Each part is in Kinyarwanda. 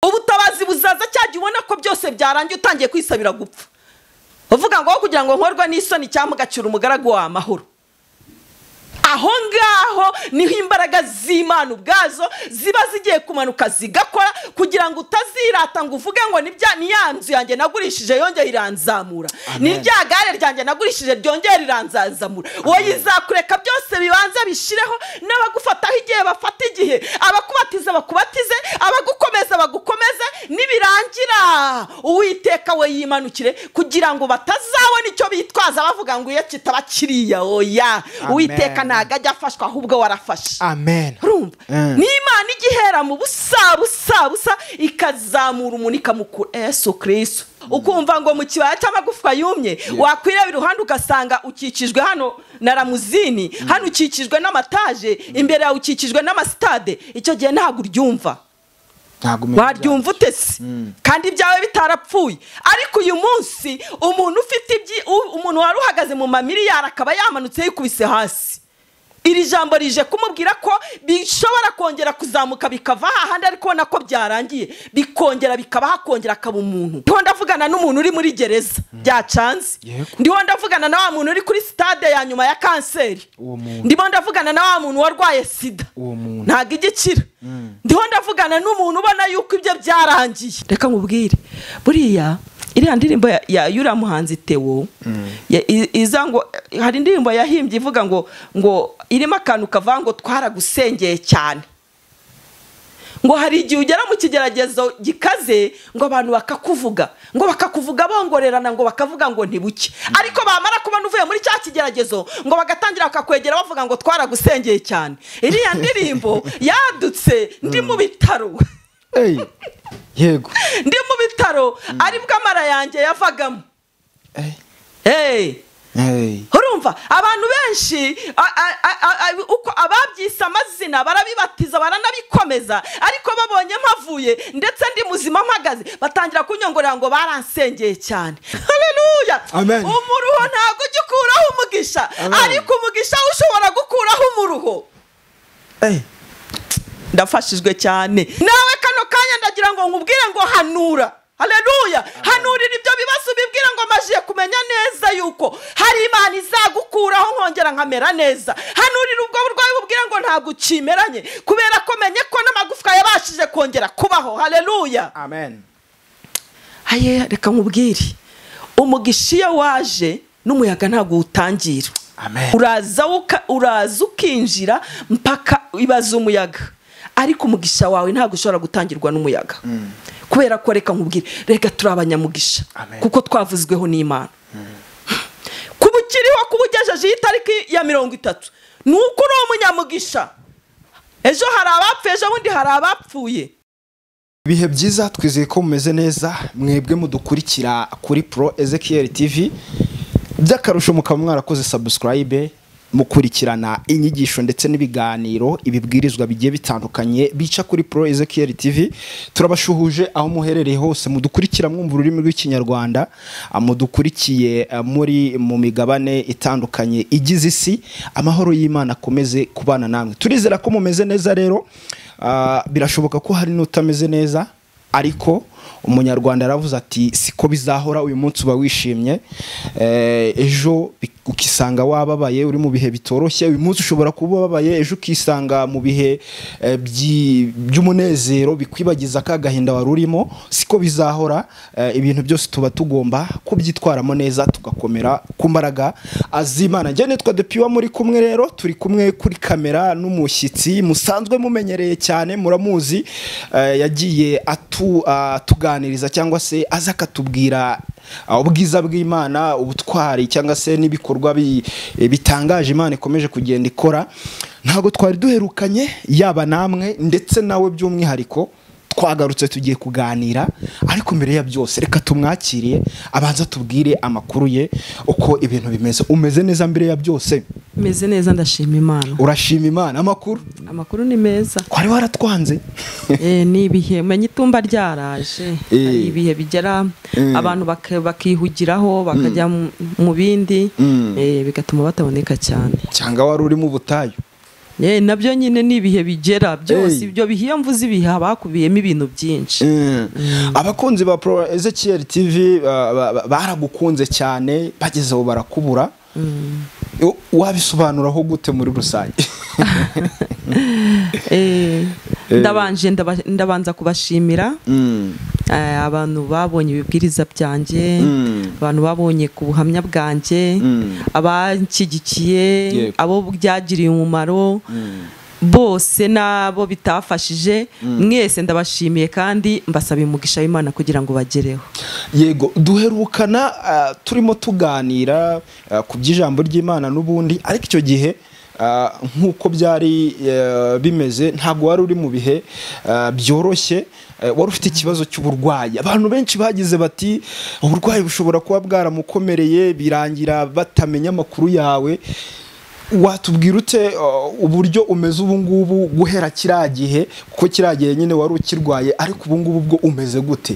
Ubutabazi buzaza cyagiye ubona ko byose byarangiye utangiye kwisabira gupfa. Uvuga ngo kugira ngo nkorwe n'isoni cyangwa gacira umugaragu wa amahoro. Aho ngaho niho imbaraga z'Imana ubwazo ziba zigiye kumanuka zigakora kugira ngo utazirata ngo uvuge ngo ni ya nzu yanjye nagurishije yongeye iranzamura, ni rya gare ryanjye nagurishije ryongeye iranzamura. Wowe izakureka byose bibanza bishireho, n'abagufataho igihe bafata igihe, abakubatiza bakubatize, abagukomeza bagukomeze, nibirangira Uwiteka we yimanukire kugira ngo batazabona icyo bitwaza bavuga ngo iyo kitaba kiriya. Oya, Uwiteka ntago ajya afashwa ahubwo warafashe. Amen. Urumva? Ni Imana igihera mu busa busa busa ikazamura umuntu ikamukura Yesu Kristo. Ukumva ngo mu kibaya cy'amagufwa yumye, wakwireba iruhande ugasanga ukikijwe hano na ramuzini, hano ukikijwe n'amataje, imbere yawe ukikijwe n'amasitade. Icyo gihe ntabwo uryumva. Waryumva utese kandi ibyawe bitarapfuye. Ariko uyu munsi umuntu ufite umuntu wari uhagaze mu mamiliyari akaba yamanutse yikubise hasi, iri jambo rije kumubwira ko bishobora kongera kuzamuka bikava hahandi ari kubona ko byarangiye, bikongera bikaba hakongera akaba umuntu. Ndiho ndavugana n'umuntu uri muri gereza byacanze, ndiho ndavugana na wa muntu uri kuri stade ya nyuma ya kanseri, ndiho ndavugana na wa muntu warwaye sida ntago igikira, ndiho ndavugana n'umuntu ubona yuko ibyo byarangiye. Reka nkubwire, buriya iriya ndirimbo ya yura muhanzi Theo iza ngo hari indirimbo yahimbye ivuga ngo ngo irimo akantu kavuga ngo twaragusengeye cyane, ngo hari igihe ugera mu kigeragezo gikaze ngo abantu bakakuvuga, ngo bakakuvuga bongorerana, ngo bakavuga ngo ntibuke, ariko bamara kubona uvuye muri cya kigeragezo ngo bagatangira bakakwegera bavuga ngo twaragusengeye cyane. Iriya ndirimbo yadutse ndi mu bitaro. Yego, ndi mu bitaro aribwo amara yanjye yavagamo. Urumva abantu benshi uko ababyise amazina barabibatiza baranabikomeza, ariko babonye mpavuye ndetse ndi muzima mpagaze batangira kunyongorera ngo baransengeye cyane. Haleluya. Umuruho ntago ujya ukuraho umugisha, ariko umugisha ushobora gukuraho umuruho. Ndafashijwe cyane nawe kano kanya ndagira ngo nkubwire ngo hanura. Haleluya. Hanurira ibyo bibazo ubibwira ngo majiye kumenya neza yuko hari Imana izagukuraho nkongera nkamera neza. Hanurira ubwo burwayi ububwira ngo ntabwo ukimeranye kubera ko menye ko n'amagufwa yabashije kongera kubaho. Haleluya. Amen. Aye, reka nkubwire, umugisha iyo waje n'umuyaga ntabwo utangira. Amen. Uraza ukinjira mpaka ibaza umuyaga, ariko umugisha wawe ntabwo ushobora gutangirwa n'umuyaga. Kubera ko reka nkubwire, reka turi abanyamugisha kuko twavuzweho n'Imana. Kuba ukiriho, kuba ugejeje iyi tariki ya 30 nuko uri umunyamugisha. Ejo hari abapfuye, ejo bundi hari abapfuye. Ibihe byiza, twizeye ko mumeze neza mwebwe mudukurikira kuri Pro Ezekiel TV. By'akarusho mukaba mwarakoze subscribe, mukurikirana inyigisho ndetse n'ibiganiro ibibwirizwa bigiye bitandukanye bica kuri Pro Ezekiel TV. Turabashuhuje aho muherereye hose mudukurikira mwumva ururimi rw'Ikinyarwanda, mudukurikiye muri mu migabane itandukanye igize isi. Amahoro y'Imana akomeze kubana namwe. Turizera ko mumeze neza. Rero birashoboka ko hari n'utameze neza, ariko umunyarwanda aravuze ati siko bizahora. Uyu munsi uba wishimye, ejo ukisanga wababaye uri mu bihe bitoroshye. Uyu munsi ushobora kuba wababaye, ejo ukisanga mu bihe by'umunezero bikwibagiza ka gahinda wari urimo. Siko bizahora. Ibintu byose tuba tugomba kubyitwaramo neza, tugakomera ku mbaraga az'Imana. Njye nitwa Depiwa, muri kumwe rero turi kumwe kuri kamera n'umushyitsi musanzwe mumenyereye cyane, muramuzi, yagiye atuganiriza cyangwa se aza akatubwira ubwiza bw'Imana, ubutwari cyangwa se n'ibikorwa bitangaje Imana ikomeje kugenda ikora. Ntabwo twari duherukanye, yaba namwe ndetse nawe by'umwihariko twagarutse tugiye kuganira. Ariko mbere ya byose reka tumwakiriye abanza tubwire amakuru ye uko ibintu bimeze. Umeze neza mbere ya byose? Meze neza, ndashima Imana. Urashima Imana? Amakuru? Amakuru ni meza. Kwari waratwanze? Ni ibihe menye itumba ryaraje, ibihe bigera abantu bakihugiraho bakajya mu bindi, bigatuma bataboneka cyane. Cyangwa wari uri mu butayu? Nabyo nyine ni ibihe bigera byose, ibyo bihe iyo mvuze ibihe bakubiyemo ibintu byinshi. Abakunzi ba Pro Ezekiel TV baragukunze cyane, bageze aho barakubura. Wabisobanuraho gute muri rusange? Ndabanje ndabanza kubashimira abantu babonye ibibwiriza byanjye, abantu babonye ku buhamya bwanjye, abanshyigikiye, abo byagiriye umumaro bose nabo bitafashije, mwese ndabashimiye kandi mbasaba umugisha w'Imana kugira ngo bagereho. Yego, duherukana turimo tuganira ku by'ijambo ry'Imana n'ubundi, ariko icyo gihe nk'uko byari bimeze ntabwo wari uri mu bihe byoroshye, wari ufite ikibazo cy'uburwayi. Abantu benshi bagize bati uburwayi bushobora kuba bwaramukomereye, birangira batamenya amakuru yawe. Watubwira ute uburyo umeze ubu ngubu guhera kiriya gihe, kuko kiriya gihe nyine wari ukirwaye, ariko ubu ngubu bwo umeze gute?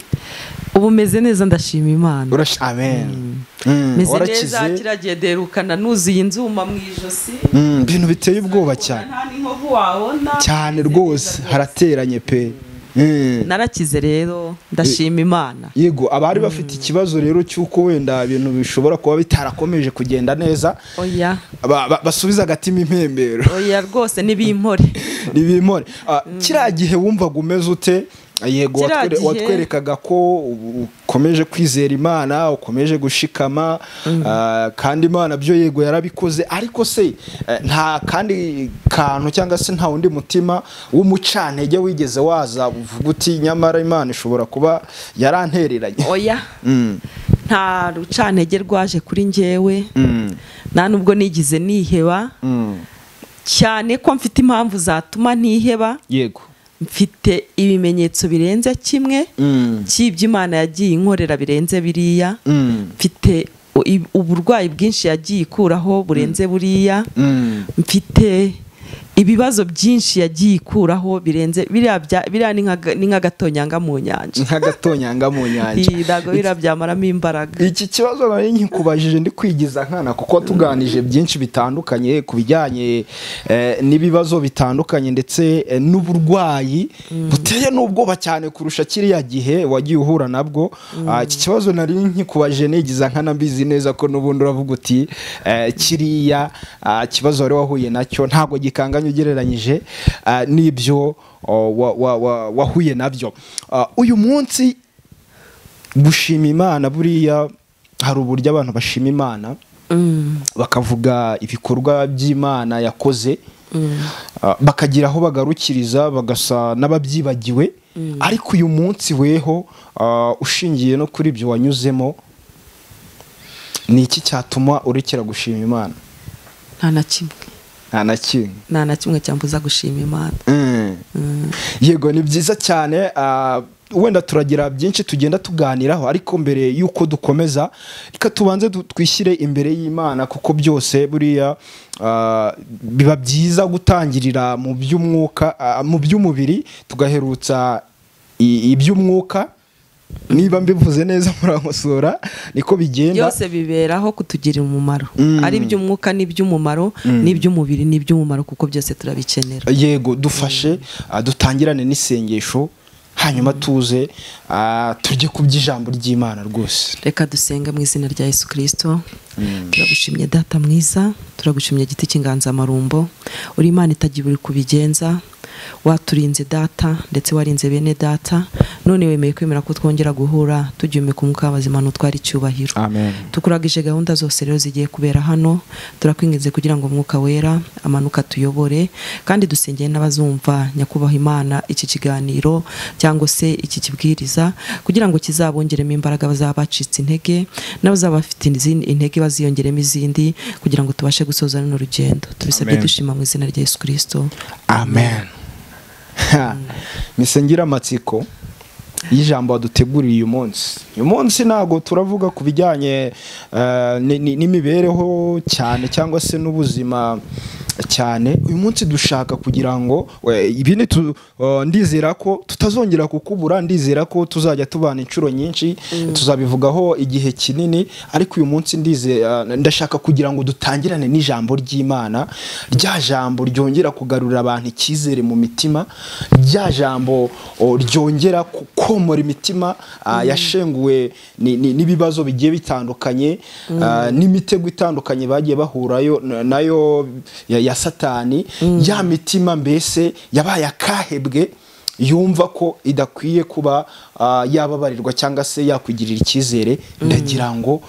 Ubu meze neza, ndashima Imana. Amen. Meze neza, kiriya gihe derukana nuzuye inzuma mu ijosi, ibintu biteye ubwoba cyane, nta n'inkovu wabona cyane rwose, harateranye pe. Narakize rero, ndashima Imana. Yego, abari bafite ikibazo rero cy'uko wenda ibintu bishobora kuba bitarakomeje kugenda neza, oya, basubiza agatima impembero. Oya rwose, nibimpore nibimpore. Kiriya gihe wumvaga umeze ute? Yego, watwerekaga ko ukomeje kwizera Imana, ukomeje gushikama, kandi Imana byo yego yarabikoze, ariko se nta kandi kantu cyangwa se nta wundi mutima w'umucantege wigeze waza uvuga uti nyamara Imana ishobora kuba yarantereranye? Oya, nta rucantege rwaje kuri njyewe, nta nubwo nigize niheba, cyane ko mfite impamvu zatuma ntiheba. Yego, mfite ibimenyetso birenze kimwe cy'ibyo Imana yagiye inkorera birenze biriya, mfite uburwayi bwinshi yagiye ikuraho burenze buriya, mfite ibibazo byinshi yagiye ikuraho birenze biriya, ni nk'agatonyanga mu nyanja. Nk'agatonyanga mu nyanja. Ntabwo biriya byamaramo imbaraga. Iki kibazo nari nkikubajije ndi kwigiza nkana, kuko tuganije byinshi bitandukanye ku bijyanye n'ibibazo bitandukanye ndetse n'uburwayi buteye n'ubwoba cyane kurusha kiriya gihe wagiye uhura nabwo. Iki kibazo nari nkikubajije nigiza nkana, mbizi neza ko n'ubundi uravuga uti kiriya kibazo wari wahuye nacyo ntabwo gikanganye ugereranyije n'ibyo wahuye nabyo. Uyu munsi gushima Imana, buriya hari uburyo abantu bashima Imana bakavuga ibikorwa by'Imana yakoze, bakagira aho bagarukiriza bagasa n'ababyibagiwe, ariko uyu munsi weho ushingiye no kuri ibyo wanyuzemo, ni iki cyatuma urekera gushima Imana? Nta na kimwe. Nta na kimwe. Nta na kimwe cyambuza gushima Imana. Yego, ni byiza cyane. Wenda turagira byinshi tugenda tuganiraho, ariko mbere yuko dukomeza reka tubanze twishyire imbere y'Imana, kuko byose buriya biba byiza gutangirira mu by'umwuka, mu by'umubiri tugaherutsa iby'umwuka. Niba mbivuze neza murankosora, niko bigenda. Byose biberaho kutugirira umumaro, ari iby'umwuka n'iby'umumaro, n'iby'umubiri n'iby'umumaro, kuko byose turabikenera. Yego, dufashe dutangirane n'isengesho, hanyuma tuze tujye ku by'ijambo ry'Imana rwose. Reka dusenge mu izina rya Yesu Kristo. Turagushimye Data mwiza, turagushimye giti cy'inganzamarumbo, uri Imana itagira uri kubigenza, waturinze Data ndetse warinze bene Data, none wemeye kwemera ko twongera guhura tugihumeka umwuka w'abazima n'utwara icyubahiro. Amen. Tukuragije gahunda zose rero zigiye kubera hano, turakwinginze kugira ngo umwuka wera amanuka tuyobore, kandi dusengeye n'abazumva nyakubahwa Imana iki kiganiro cyangwa se iki kibwiriza, kugira ngo kizabongeremo imbaraga bazabacitse intege, n'abazaba bafite izindi intege baziyongeremo izindi, kugira ngo tubashe gusoza runo rugendo. Tubisabye dushima mu izina rya Yesu Kristo. Amen. Misengira amatsiko y'ijambo waduteguriye uyu munsi. Uyu munsi ntago turavuga ku bijyanye n'imibereho cyane cyangwa se n'ubuzima Cyane uyu munsi dushaka kugira ngo ibindi ndizera ko tutazongera kukubura, ndizera ko tuzajya tubana inshuro nyinshi, tuzabivugaho igihe kinini, ariko uyu munsi ndizera ndashaka kugira ngo dutangirane n'ijambo ry'Imana, rya jambo ryongera kugarurira abantu icyizere mu mitima, rya jambo ryongera komora imitima yashenguwe n'ibibazo bigiye bitandukanye, n'imitego itandukanye bagiye bahurayo nayo ya Satani, ya mitima mbese yabaye akahebwe yumva ko idakwiye kuba yababarirwa cyangwa se yakwigirira icyizere. Ndagira ngo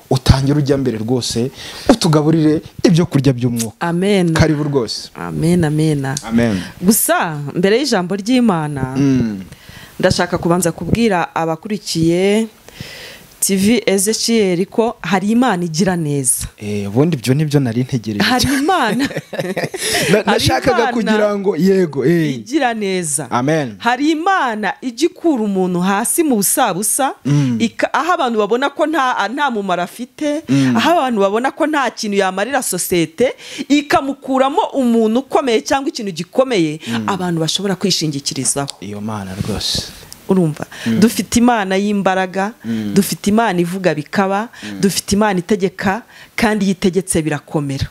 utangire ujya mbere rwose utugaburire ibyo kurya by'umwuka. Amen. Karibu rwose. Amen, amen. Amen. Gusa mbere y'ijambo ry'Imana ndashaka kubanza kubwira abakurikiye TV Ezekiel ko hari Imana igira neza. Ubundi ibyo nibyo nari ntegereje. Hari Imana. Nashakaga kugira ngo yego igira neza. Amen. Hari Imana igikura umuntu hasi mu busabusa, aho abantu babona ko nta mumaro afite, aho abantu babona ko nta kintu yamarira sosiyete, ikamukuramo umuntu ukomeye cyangwa ikintu gikomeye abantu bashobora kwishingikirizaho. Iyo Mana rwose. Urumva dufite Imana y'imbaraga, dufite Imana ivuga bikaba, dufite Imana itegeka kandi yitegetse birakomera.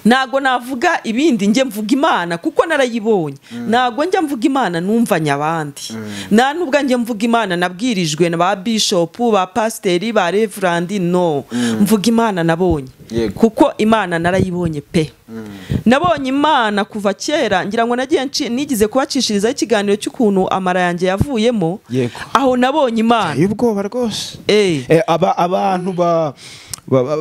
Ntago navuga ibindi, njye mvuga Imana kuko narayibonye. Ntago njya mvuga Imana numvanye abandi, nta nubwo njye mvuga Imana nabwirijwe na ba bishop, ba pasiteri, ba reverend, no, mvuga Imana nabonye, kuko Imana narayibonye pe. Nabonye Imana kuva kera, ngira ngo nagiye nigize kubacishirizaho ikiganiro cy'ukuntu amara yanjye yavuyemo, aho nabonye Imana. Ubwoba rwose. Abantu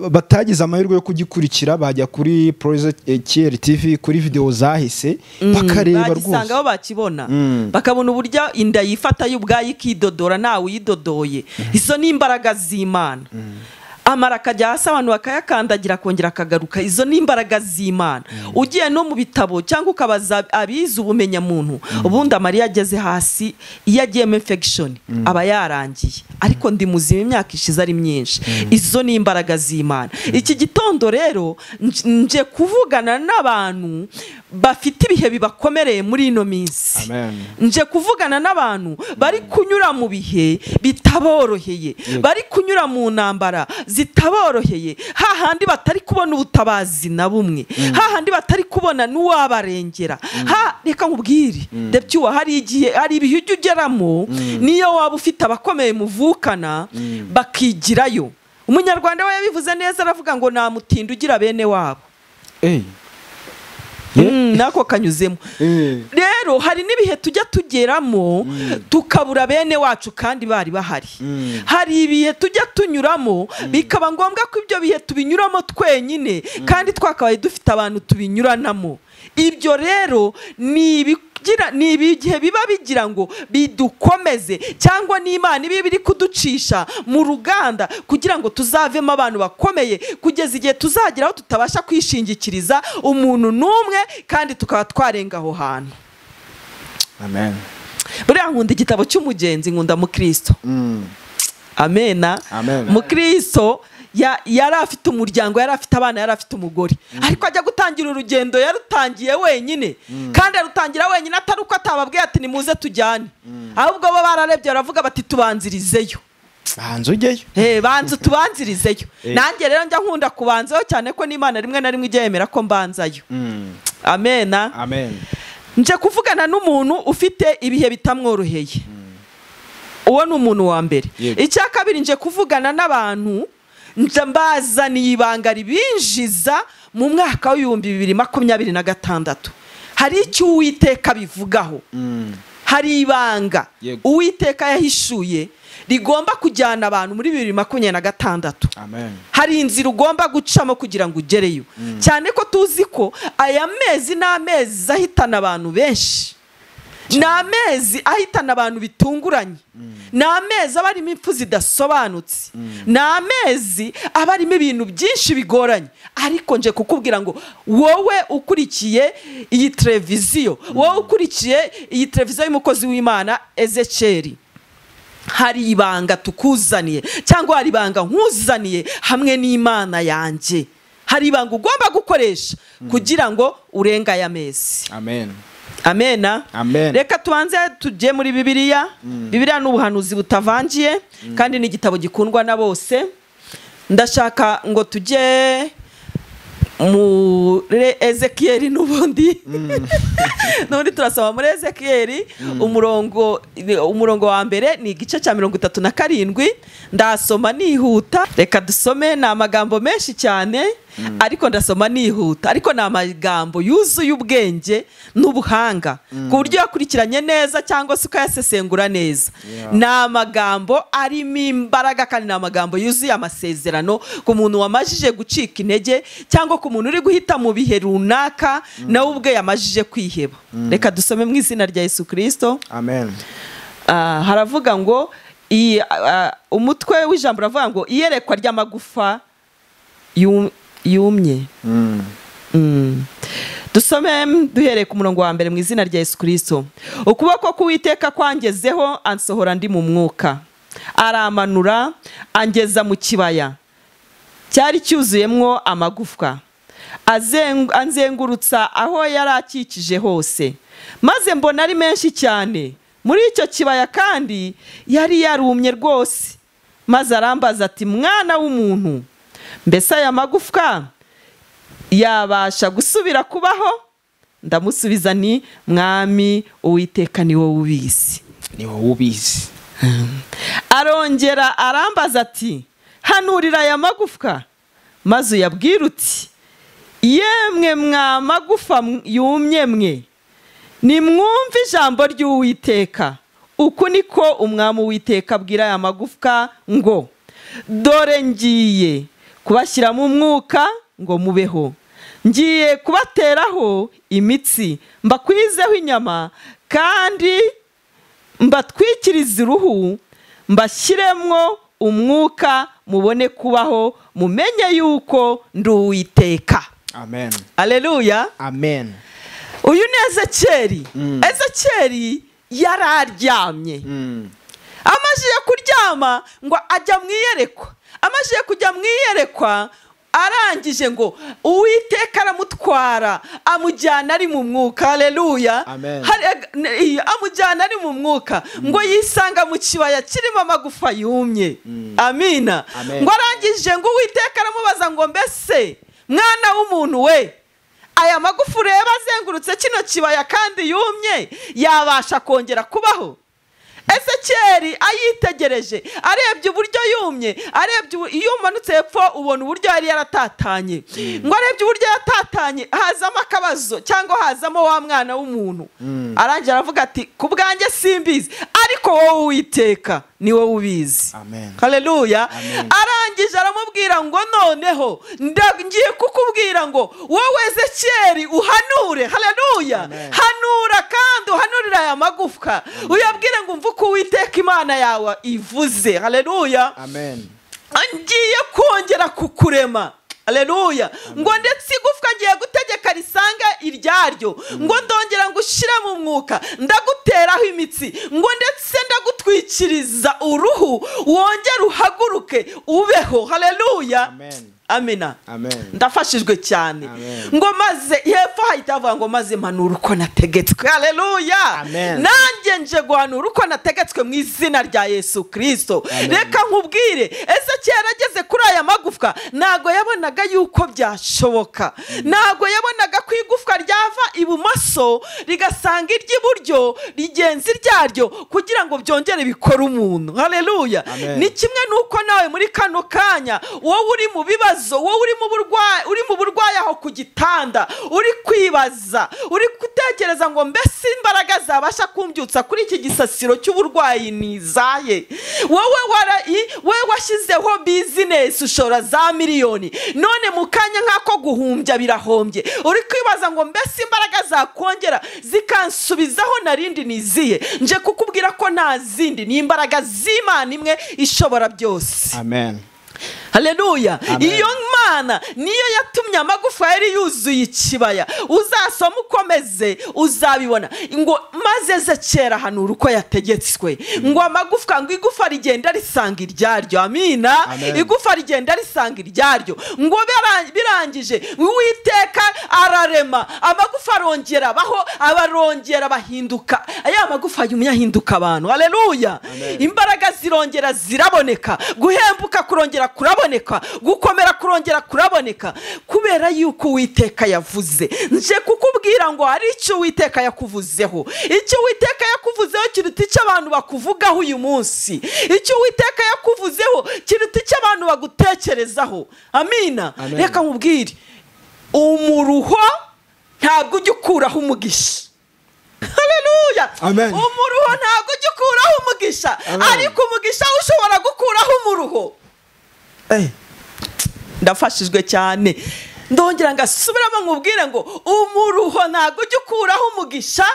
batagize amahirwe yo kugikurikira bajya kuri Pro Ezekiel TV kuri video zahise bakareba rwose, bagisanga aho bakibona, bakabona uburyo inda yifata y'ubwayi ikidodora ntawe uyidodoye. Izo ni imbaraga z'Imana. Amara akajya hasi abantu bakayakandagira akongera akagaruka. Izo ni imbaraga z'Imana. Ugiye no mu bitabo cyangwa ukabaza abize ubumenyamuntu, ubundi amara ageze hasi iyo agiyemo infection aba yarangiye, ariko ndi muzima imyaka ishize ari myinshi. Izo ni imbaraga z'Imana. Iki gitondo rero nje kuvugana n'abantu bafite ibihe bibakomereye muri ino minsi. Nje kuvugana n'abantu bari kunyura mu bihe bitaboroheye, bari kunyura mu ntambara zitaboroheye, hahandi batari kubona ubutabazi na bumwe, hahandi batari kubona n'uwabarengera. Reka nkubwire ndabyiwa, hari igihe hari ibihe ujya ugeramo niyo waba ufite abakomeye muvukana bakigirayo. Umunyarwanda we yabivuze neza, aravuga ngo nta mutindi ugira bene wabo. Nako kanyuzemo. Rero hari n'ibihe tujya tugeramo tukabura bene wacu kandi bari bahari. Hari ibihe tujya tunyuramo bikaba ngombwa ko ibyo bihe tubinyuramo twenyine kandi twakabaye dufite abantu tubinyuranamo. Ibyo rero ni ibihe biba bigira ngo bidukomeze, cyangwa n'Imana ibi biri kuducisha mu ruganda kugira ngo tuzavemo abantu bakomeye, kugeza igihe tuzageraho tutabasha kwishingikiriza umuntu n'umwe kandi tukaba twarenga aho hantu. Amen. Buriya nkunda igitabo cy'umugenzi, nkunda Mukristo. Amena. Mukristo yari afite umuryango, yari afite abana, yari afite umugore, ariko ajya gutangira urugendo yarutangiye wenyine, kandi arutangira wenyine atari uko atababwiye ati nimuze tujyane, ahubwo bo bararebye baravuga bati tubanzirizeyo, banza ujyeyo, banza tubanzirizeyo. Nanjye rero njya nkunda kubanzayo cyane ko n'Imana rimwe na rimwe ijya yemera ko mbanzayo. Amena. Amen. Nje kuvugana n'umuntu ufite ibihe bitamworoheye. Uwo ni umuntu wa mbere. Icya kabiri, nje kuvugana n'abantu mbazaniye ibanga ribinjiza mu mwaka w'2026. Hari icyo Uwiteka bivugaho. Hari ibanga Uwiteka yahishuye rigomba kujyana abantu muri 2026. Amen. Hari inzira ugomba gucamo kugira ngo ugereyo. Cyane ko tuzi ko aya mezi n'amezi ahitana abantu benshi. Ni amezi ahitana abantu bitunguranye. Ni amezi aba arimo impfu zidasobanutse. Ni amezi aba arimo ibintu byinshi bigoranye. Ariko nje kukubwira ngo wowe ukurikiye iyi televiziyo, wowe ukurikiye iyi televiziyo y'umukozi w'Imana Ezekiel, hari ibanga tukuzaniye cyangwa hari ibanga nkuzaniye hamwe n'Imana yanjye. Hari ibanga ugomba gukoresha kugira ngo urenga aya mezi. Amen. Amena. Amen. Reka tubanze tujye muri Bibiliya. Bibiliya ni ubuhanuzi butavangiye kandi ni igitabo gikundwa na bose. Ndashaka ngo tujye muri Ezekiel n'ubundi. N'ubundi turasoma muri Ezekiel umurongo wa mbere ni igice cya 37. Ndasoma nihuta. Reka dusome, ni amagambo menshi cyane ariko ndasoma nihuta, ariko ni amagambo yuzuye ubwenge n'ubuhanga ku buryo yakurikiranye neza cyangwa se ukayasesengura neza. Ni amagambo arimo imbaraga kandi ni amagambo yuzuye amasezerano ku muntu wamajije gucika intege cyangwa ku muntu uri guhita mu bihe runaka nawe ubwe yamajije kwiheba. Reka dusome mu izina rya Yesu Kristo. Amen. Haravuga ngo umutwe w'ijambo uravuga ngo iyerekwa ry'amagufa yumye. Dusome duhereye ku murongo wa mbere mu izina rya Yesu Kristo. Ukuboko k'Uwiteka kwangezeho ansohora ndi mu mwuka, aramanura angeza mu kibaya cyari cyuzuyemwo amagufwa, anzengurutsa aho yari akikije hose, maze mbona ari menshi cyane muri icyo kibaya, kandi yari yarumye rwose. Maze arambaza ati, mwana w'umuntu, mbese aya magufwa yabasha gusubira kubaho? Ndamusubiza nti, Mwami Uwiteka ni wowe ubizi. Ni wowe ubizi. Arongera arambaza ati, hanurira aya magufwa maze uyabwire uti, yemwe mwa magufa yumye mwe, nimwumve ijambo ry'Uwiteka. Uku niko umwami Uwiteka abwira aya magufwa ngo, dore ngiye kubashyiramo umwuka ngo mubeho, ngiye kubateraho imitsi mbakwizeho inyama, kandi mbatwikirize uruhu, mbashyiremwo umwuka mubone kubaho, mumenye yuko ndi Uwiteka. Amen. Haleluya. Amen. Uyu ni Ezekiel. Ezekiel yararyamye. Amajije kuryama ngo ajya mu iyerekwa. Amajije kujya mu iyerekwa arangije ngo Uwiteka aramutwara amujyana ari mu mwuka. Haleluya. Amujyana ari mu mwuka ngo yisanga mu kibaya kirimo amagufa yumye. Amina. Ngo arangije ngo Uwiteka aramubaza ngo, mbese mwana w'umuntu we, aya magufa ureba azengurutse kino kibaya kandi yumye yabasha kongera kubaho? Ezekiel ayitegereje, arebye uburyo yumye, arebye iyo umanutse hepfo ubona uburyo yari yaratatanye. Ngo arebye uburyo yatatanye hazamo akabazo cyangwa hazamo wa mwana w'umuntu. Arangira aravuga ati, ku bwanjye simbizi, ariko wowe Uwiteka ni wowe ubizi. Haleluya. Arangije aramubwira ngo, noneho ngiye kukubwira ngo wowe Ezekiel uhanure. Haleluya. Hanura kandi uhanurira aya magufwa, uyabwire ngo umva uko Uwiteka Imana yawe ivuze. Haleluya. Amen. Ngiye kongera kukurema. Haleluya. Ngo ndetse igufwa ngiye gutegeka risanga iryaryo, ngo ndongera ngo ushire mu mwuka, ndaguteraho imitsi, ngo ndetse ndagutwikiriza uruhu, wongere uhaguruke ubeho. Haleluya. Amen. Amina. Amen. Ndafashijwe cyane. Ngo maze hepfo hahita havuga ngo maze mpanura uko nategetswe. Haleluya. Nanjye nje guhanura uko nategetswe mu izina rya Yesu Kristo. Reka nkubwire, Ezekiel ageze kuri aya magufwa ntago yabonaga yuko byashoboka. Ntago yabonaga ko igufwa ryava ibumoso rigasanga iry'iburyo rigenzi ryaryo kugira ngo byongere bikore umuntu. Haleluya. Ni kimwe nuko nawe muri kano kanya wowe uri mu bibazo, wowe uri mu burwayi aho ku gitanda, uri kwibaza, uri gutekereza ngo mbese imbaraga zabasha kumbyutsa kuri iki gisasiro cy'uburwayi ni izahe? Wowe washyizeho business ushora za miliyoni, none mu kanya nk'ako guhumbya birahombye, uri kwibaza ngo mbese imbaraga zakongera zikansubizaho narindi ni izihe? Nje kukubwira ko nta zindi, ni imbaraga z'Imana imwe ishobora byose. Amen. Haleluya. Iyo Mana niyo yatumye amagufa yari yuzuye ikibaya. Uzasoma ukomeze uzabibona. Ngo maze Ezekiyeli ahanura uko yategetswe, ngo amagufwa, ngo igufa rigenda risanga iryaryo. Amina. Igufa rigenda risanga iryaryo. Ngo birangije Uwiteka ararema amagufa arongera baho, abarongera bahinduka aya magufa yumye ahinduka abantu. Haleluya. Imbaraga zirongera ziraboneka, guhembuka kurongera kuraboneka, gukomera kurongera kuraboneka, kubera yuko Uwiteka yavuze. Nje kukubwira ngo hari icyo Uwiteka yakuvuzeho. Icyo Uwiteka yakuvuzeho kiruta icyo abantu bakuvugaho uyu munsi. Icyo Uwiteka yakuvuzeho kiruta icyo abantu bagutekerezaho. Amina. Reka nkubwire, umuruho ntabwo ujya ukuraho umugisha. Haleluya. Umuruho ntabwo ujya ukuraho umugisha, ariko umugisha ushobora gukuraho umuruho. Ndafashijwe cyane. Ndongera ngasubiramo nkubwire ngo umuruho ntabwo ujya ukuraho umugisha,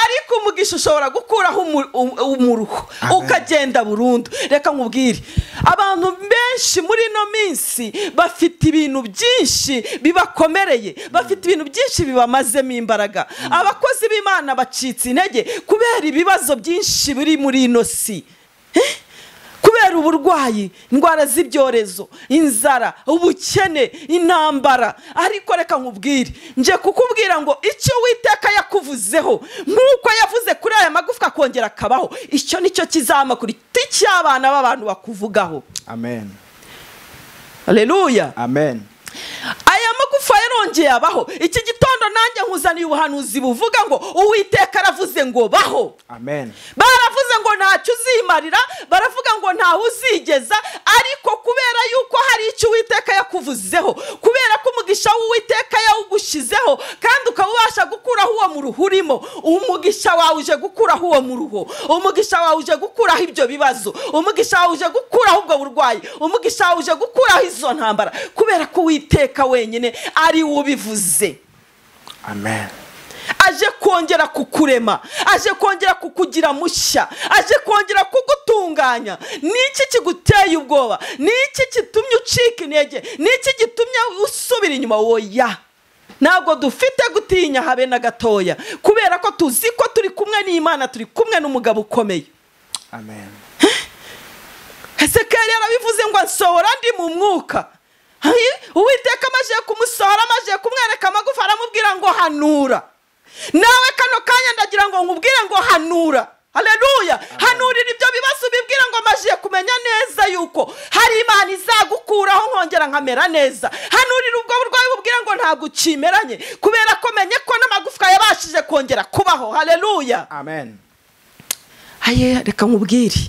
ariko umugisha ushobora gukuraho umuruho ukagenda burundu. Reka nkubwire, abantu benshi muri ino minsi bafite ibintu byinshi bibakomereye, bafite ibintu byinshi bibamazemo imbaraga. Abakozi b'Imana bacitse intege kubera ibibazo byinshi biri muri ino si. Kubera uburwayi, indwara z'ibyorezo, inzara, ubukene, intambara. Ariko reka nkubwire, nje kukubwira ngo icyo Uwiteka yakuvuzeho, nk'uko yavuze kuri aya magufwa akongera akabaho, icyo nicyo kizama kuri cy'abana b'abantu bakuvugaho. Amen. Haleluya. Amen. Aya magufa yarongeye abaho. Iki gitondo nanjye nkuzaniye ubuhanuzi buvuga ngo Uwiteka aravuze ngo baho. Amen. Baravuze ngo ntacyo uzimarira, baravuga ngo ntawe uzigeza, ariko kubera yuko hari icyo Uwiteka yakuvuzeho, kubera ko umugisha w'Uwiteka yawugushizeho, kandi ukaba ubasha gukuraho uwo muruho urimo, umugisha wawe uje gukuraho uwo muruho, umugisha wawe uje gukuraho ibyo bibazo, umugisha wawe uje gukuraho ubwo burwayi, umugisha wawe uje gukuraho izo ntambara, kubera ko Uwiteka wenyine ari ubivuze. Amen. Aje kongera kukurema, aje kongera kukugira mushya, aje kongera kugutunganya. Niki kiguteye ubwoba? Niki kitumye ucika intege? Niki gitumye usubira inyuma? Oya, ntabwo dufite gutinya habe na gatoya, kubera ko tuzi ko turi kumwe n'Imana, turi kumwe n'umugabo ukomeye. Amen. Hezekiya yarabivuze ngo nsohora ndi mu mwuka. Uwiteka amaze kumusohora, amaze kumwereka amagufa, aramubwira ngo hanura. Nawe kano kanya ndagira ngo nkubwire ngo hanura. Haleluya. Hanurira ibyo bibazo, ubibwira ngo amaze kumenya neza yuko hari Imana izagukuraho nkongera nkamera neza. Hanurira ubwo burwayi, ububwira ngo ntabwo ukimeranye, kubera ko menye ko n'amagufwa yabashije kongera kubaho. Haleluya. Amen. Aye, reka nkubwire,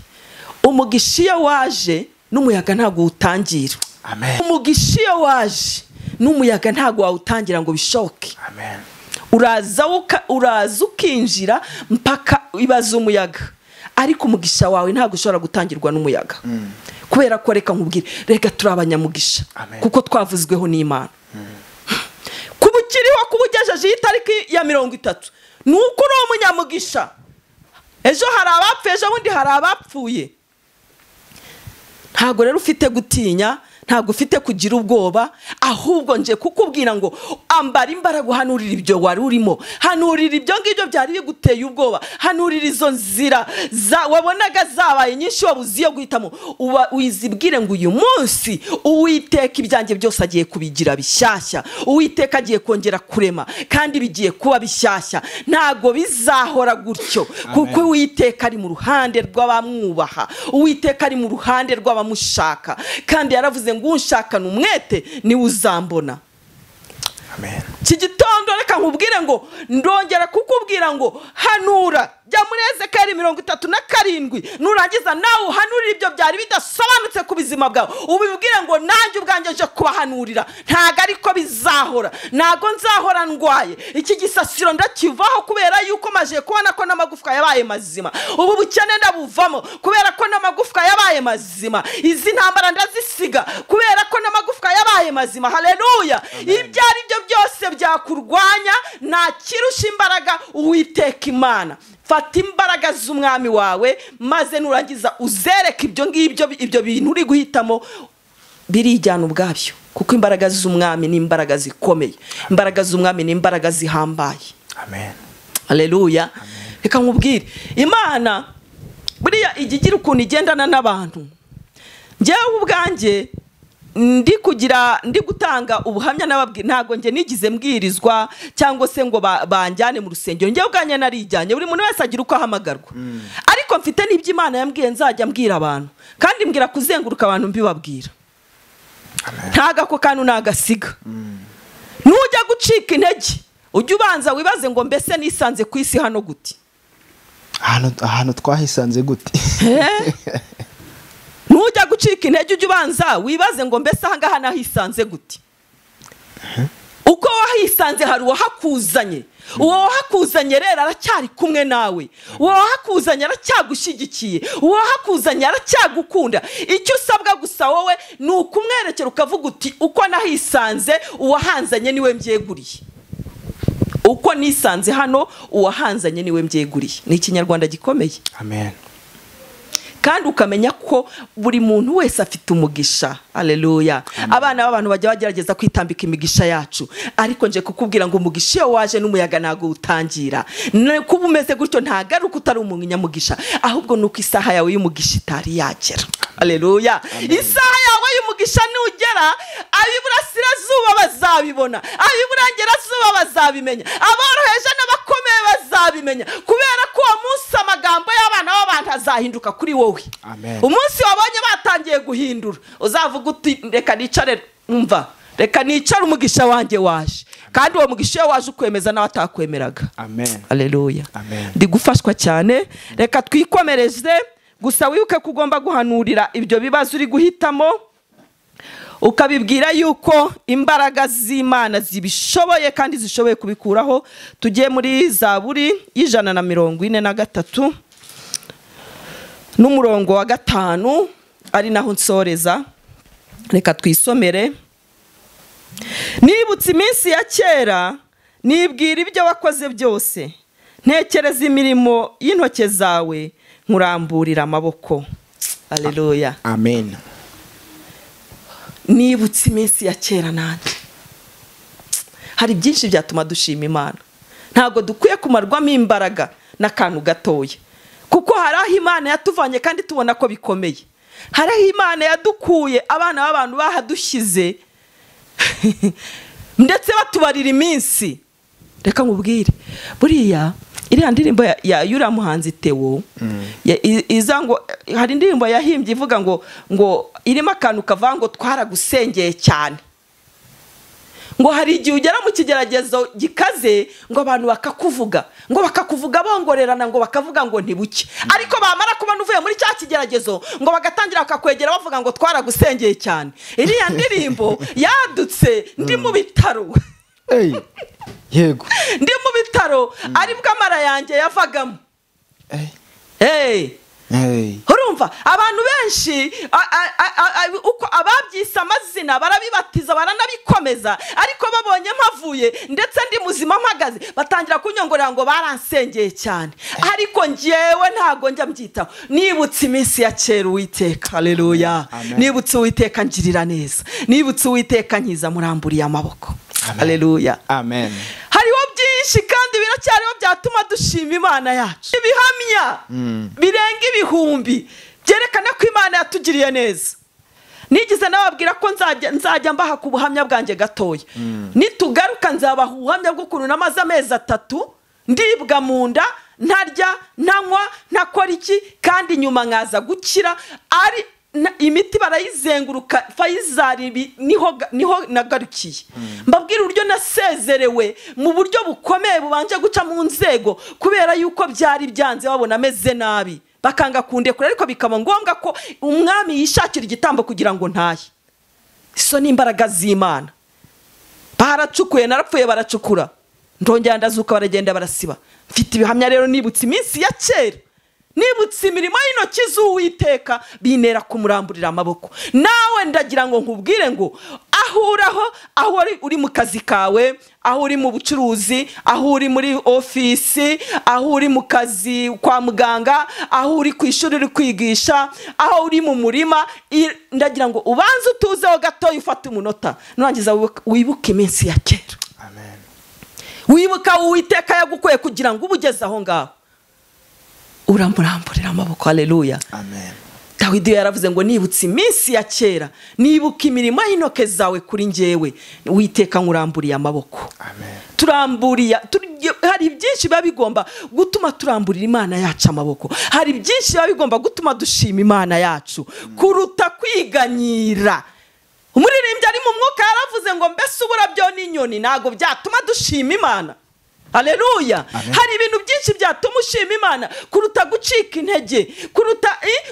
umugisha iyo waje n'umuyaga ntabwo utangira. Amen. Umugisha iyo waje n'umuyaga ntabwo wawutangira ngo bishoke. Amen. Uraza ukinjira mpaka ibaza umuyaga, ariko umugisha wawe ntabwo ushobora gutangirwa n'umuyaga. Kubera ko reka nkubwire, reka turi abanyamugisha kuko twavuzweho n'Imana. Kuba ukiriho, kuba ugejeje iyi tariki ya 30, ni uko uri umunyamugisha. Ejo hari abapfuye, ejo bundi hari abapfuye. Ntabwo rero ufite gutinya, ntabwo ufite kugira ubwoba, ahubwo nje kukubwira ngo ambara imbaraga, uhanurira ibyo wari urimo, hanurira ibyo ngibyo byari biguteye ubwoba, hanurira izo nzira wabonaga zabaye nyinshi wabuze iyo guhitamo, wizibwire ngo uyu munsi Uwiteka ibyanjye byose agiye kubigira bishyashya, Uwiteka agiye kongera kurema kandi bigiye kuba bishyashya. Ntabwo bizahora gutyo, kuko Uwiteka ari mu ruhande rw'abamwubaha, Uwiteka ari mu ruhande rw'abamushaka, kandi yaravuze ngo unshakana umwete niwe uzambona. Amen. Iki gitondo reka nkubwire ngo ndongera kukubwira ngo hanura. Jya muri Ezekiyeli 37, nurangiza nawe uhanurira ibyo byari bidasobanutse ku bizima bwawe, ubibwire ngo nanjye ubwanjye nje kubahanurira. Ntago ariko bizahora, ntago nzahora ndwaye. Iki gisasiro ndakivaho kubera yuko maje kubona ko n'amagufwa yabaye mazima. Ubu bukene ndabuvamo kubera ko n'amagufwa yabaye mazima. Izi ntambara ndazisiga kubera ko n'amagufwa yabaye mazima. Haleluya. Ibyo ari byo byose byakurwanya, nta kirusha imbaraga Uwiteka Imana. Fata imbaraga z'umwami wawe, maze nurangiza uzereke ibyo ngibyo, ibyo bintu uri guhitamo Birijyana ubwabyo, kuko imbaraga z'umwami ni imbaraga zikomeye, imbaraga z'umwami ni imbaraga zihambaye. Amen. Haleluya. Reka nkubwire, Imana buriya ijya igira ukuntu igendana n'abantu. Njyewe ubwanjye ndi gutanga ubuhamya n'ababwira, ntabwo njye nigize mbwirizwa cyangwa se ngo banjyane mu rusengero. Njyewe ubwanjye narijyanye, buri muntu wese agira uko ahamagarwa. Ariko mfite n'ibyo Imana yambwiye nzajya mbwira abantu, kandi mbwira kuzenguruka abantu mbibabwira. Ntago ako kantu nagasiga. Nujya gucika intege ujye ubanza wibaze ngo mbese nisanze ku isi hano gute? Ahantu twahisanze gute? Nujya gucika intege ujye ubanza wibaze ngo mbese aha ngaha nahisanze gute? Uko wahisanze hari uwahakuzanye. Uwo wahakuzanye rero aracyari kumwe nawe, uwo wahakuzanye aracyagushyigikiye, uwo wahakuzanye aracyagukunda. Icyo usabwa gusa wowe ni ukumwerekera ukavuga uti uko nahisanze uwahanzanye niwe mbyeguriye, uko nisanze hano uwahanzanye niwe mbyeguriye. Ni ikinyarwanda gikomeye. Amen. Kandi ukamenya ko buri muntu wese afite umugisha. Haleluya. Abana b'abantu bajya bagerageza kwitambika imigisha yacu, ariko nje kukubwira ngo umugisha iyo waje n'umuyaga ntago utangira. Kuba umeze gutyo ntagaruka utari umunyamugisha, ahubwo nuko isaha yawe y'umugisha itari yagera. Haleluya. Isaha yawe y'umugisha nugera, ab'iburasirazuba bazabibona, ab'iburengerazuba bazabimenya, aboroheje n'abakomeye bazabimenya, kubera ko uwo munsi amagambo y'abana b'abantu azahinduka kuri wowe. Umunsi wabonye batangiye guhindura, uzavuga uti reka nicare, umva, reka nicare, umugisha wanjye waje. Kandi uwo mugisha iyo waje ukwemeza n'abatakwemeraga. Amen. Haleluya. Amen. Ndi gufashwa cyane. Reka twikomereze. Gusa wibuke ko ugomba guhanurira ibyo bibazo uri guhitamo, ukabibwira yuko imbaraga z'Imana zibishoboye kandi zishoboye kubikuraho. Tugiye muri Zaburi 143 n'umurongo wa 5, ari naho nsoreza. Reka twisomere. Nibutse iminsi ya kera, nibwira ibyo wakoze byose, ntekereza imirimo y'intoke zawe, nkuramburira amaboko. Haleluya. Amen. Nibutse iminsi ya kera nanjye. Hari byinshi byatuma dushima Imana. Ntabwo dukwiye kumarwamo imbaraga n'akantu gatoya, kuko hari aho Imana yatuvanye kandi tubona ko bikomeye. Hari aho Imana yadukuye, abana b'abantu bahadushyize ndetse batubarira iminsi. Reka nkubwire, buriya iriya ndirimbo ya yuriya muhanzi Theo, iza ngo hari indirimbo yahimbye ivuga ngo irimo akantu kavuga ngo twaragusengeye cyane, ngo hari igihe ugera mu kigeragezo gikaze ngo abantu bakakuvuga, ngo bakakuvuga bongorerana, ngo bakavuga ngo ntibuke, ariko bamara kubona uvuye muri cya kigeragezo ngo bagatangira bakakwegera bavuga ngo twaragusengeye cyane. Iriya ndirimbo yadutse ndi mu bitaro. Yego. Ndi mu bitaro aribwo amara yanjye yavagamo. Urumva abantu benshi uko ababyise amazina barabibatiza baranabikomeza, ariko babonye mpavuye ndetse ndi muzima mpagaze batangira kunyongorera ngo baransengeye cyane. Ariko njyewe ntago njya mbyitaho. Nibutse iminsi ya kera Uwiteka. Haleluya. Nibutse Uwiteka ngirira neza, nibutse Uwiteka nkiza muramburiye amaboko. Haleluya. Amen. Hariho byinshi kandi biracyariho byatuma dushima Imana yacu. Ibihamya birenga ibihumbi byerekana ko Imana yatugiriye neza. Nigize nababwira ko nzajya mbaha ku buhamya bwanjye gatoya. Nitugaruka nzabaha ubuhamya bw'ukuntu namaze amezi 3 ndibwa mu nda, ntarya, ntanywa, ntakora iki, kandi nyuma nkaza gukira. Ari imiti barayizenguruka, Fayizari niho nagarukiye. Mbabwira uburyo nasezerewe mu buryo bukomeye bubanje guca mu nzego, kubera yuko byari byanze babona ameze nabi bakanga kundekura, ariko bikaba ngombwa ko umwami yishakira igitambo kugira ngo ntahe. Iso ni imbaraga z'Imana. Baracukuye, narapfuye baracukura, ndongera ndazuka, baragenda barasiba. Mfite ibihamya rero, nibutse iminsi ya kera, nibutse imirimo y'intoki z'Uwiteka, binera kumuramburira amaboko. Nawe ndagira ngo nkubwire ngo aho Aho uraho, aho uri mu kazi kawe, aho uri mu bucuruzi, aho uri muri ofisi, aho uri mu kazi kwa muganga, aho uri ku ishuri uri kwigisha, aho uri mu murima, ndagira ngo ubanze utuzeho gatoya ufate umunota, nurangiza wibuke iminsi ya kera. Amen. Wibuka Uwiteka yagukuye kugira ngo ubugeze aho ngaho, uramuramburira amaboko. Haleluya. Amen. Dawidi yaravuze ngo nibutse iminsi ya kera, nibuka imirimo y'intoke zawe kuri njyewe, Uwiteka nkuramburiye amaboko. Amen. Turamburiya, hari byinshi biba bigomba gutuma turamburira Imana yacu amaboko, hari byinshi biba bigomba gutuma dushima Imana yacu kuruta kwiganyira. Umuririmbyi ari mu mwuka yaravuze ngo mbese uburabyo n'inyoni ntago byatuma dushima Imana. Haleluya. Hari ibintu byinshi byatuma ushima Imana kuruta gucika intege, kuruta